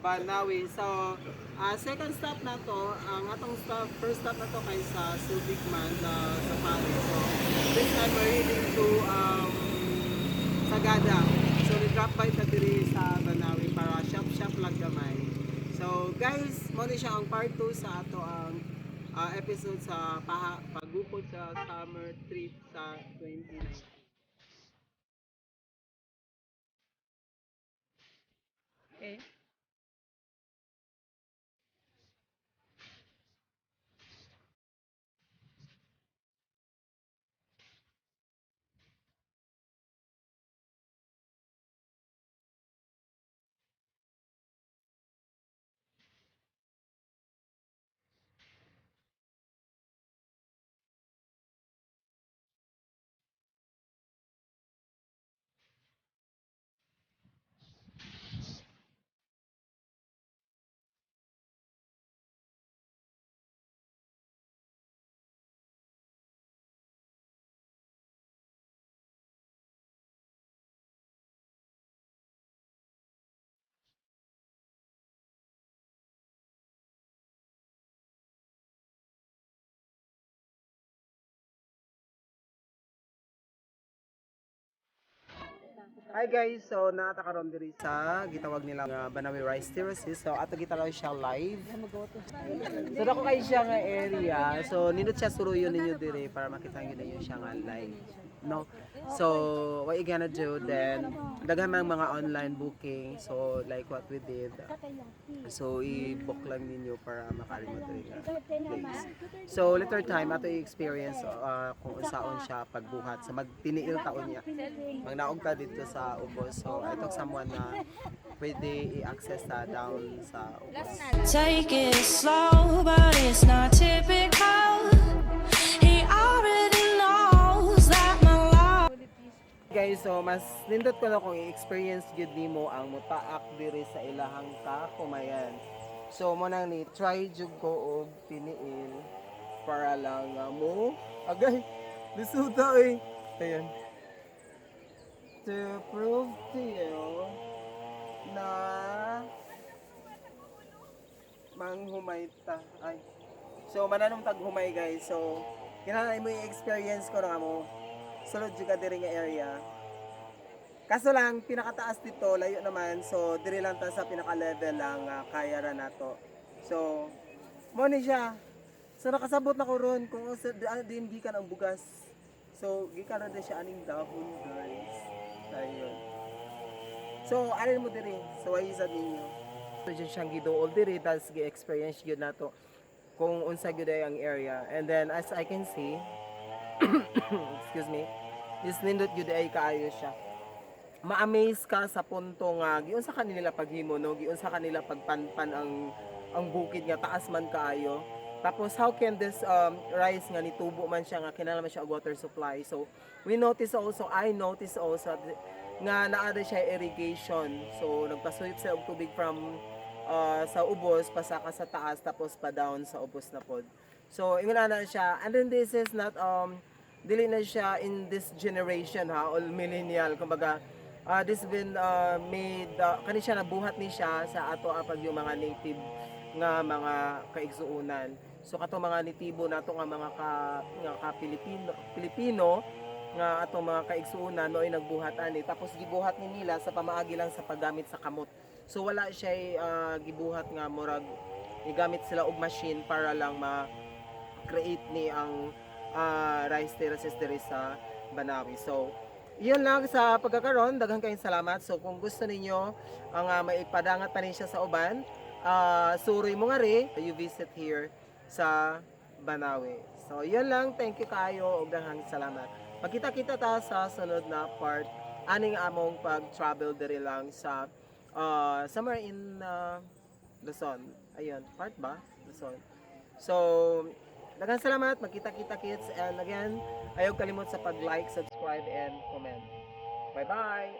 Banawe. So, second stop na to, ang atong stop, first stop na to kay sa Subic man sa Pari. So, this time we're heading to Sagada. So, ni-drop by ta diri sa Banawe para shop-shop lang gamay. So, guys, mo ni siya ang part 2 sa ato ang episode sa paha, pagukod sa summer trip sa 2019. Okay. Hi guys, so naata karon diri sa gitawag nila nga Banawe Rice Terraces. So ato gitaraw siya live. So dako kay siya nga area. So nindot siya suruyon ninyo diri para makita gyud ninyo siya nga live. No. So what you gonna do then? Daghan man mga online booking. So like what we did. So i-book lang ninyo para makaari mo diri nga place. So later time ato i-experience kung unsaon siya pagbuhat sa magtiniil taon niya. Magnaog ta dito sa ubos. So I talk someone na pwede i-access ta down sa ubos. Take it slow, but it's not typical. He already knows that my love. Guys, so mas nindot ko na kung i-experience gyud nimo ang mutaak diri sa ilahang kakumayan. So mo nang ni try jud ko og tiniil para lang nga mo agay lisuta eh. Ayan. To prove to you na manghumay ta. Ay. So mananong tag humay, guys. So kinahanglan mo i-experience ko na nga mo sulod jud ka diri nga area. Kaso lang pinakataas dito, layo naman. So diri lang ta sa pinaka level lang kaya ra nato. So mo ni siya. So nakasabot na ko ron kung sa din gikan ang bugas. So gikan na din siya aning dahon, guys. Ayun. So alin mo diri? So ay sa ninyo. So dyan siyang giduol diri tas gi-experience gyud nato kung unsa gyud ay ang area. And then as I can see, excuse me, is nindot gyud ay kaayo siya. Ma-amaze ka sa punto nga giunsa kanila paghimo, no, giunsa kanila pagpanpan ang bukid nga taas man kaayo. Tapos how can this rice nga nitubo man siya nga kinahanglan man siya og water supply. So we notice also, I notice also nga naa siya irrigation. So nagpasuyop siya og tubig from sa ubos pasaka sa taas tapos pa down sa ubos na pod. So ingon ana siya, and then this is not dili na siya in this generation ha, all millennial kumbaga. This been made kani siya nabuhat ni siya sa ato pag yung mga native nga mga kaigsuonan. So kato mga nitibo nato nga mga ka nga ka Pilipino Pilipino nga atong mga kaigsuonan no ay nagbuhat ani, tapos gibuhat ni nila sa pamaagi lang sa paggamit sa kamot. So wala siya gibuhat nga murag gigamit sila og machine para lang ma create ni ang rice terraces diri sa Banawe. So, yun lang sa pagkakaroon. Daghan kayong salamat. So, kung gusto ninyo ang maipadangat pa rin siya sa uban, suroy mo nga rin, you visit here sa Banawe. So, yun lang. Thank you kayo ug daghang salamat. Magkita-kita ta sa sunod na part aning among pag-travel diri lang sa somewhere in Luzon. Ayun, part ba? Luzon. So, daghang salamat. Magkita-kita kids. And again, ayaw kalimot sa pag-like, subscribe, and comment. Bye-bye!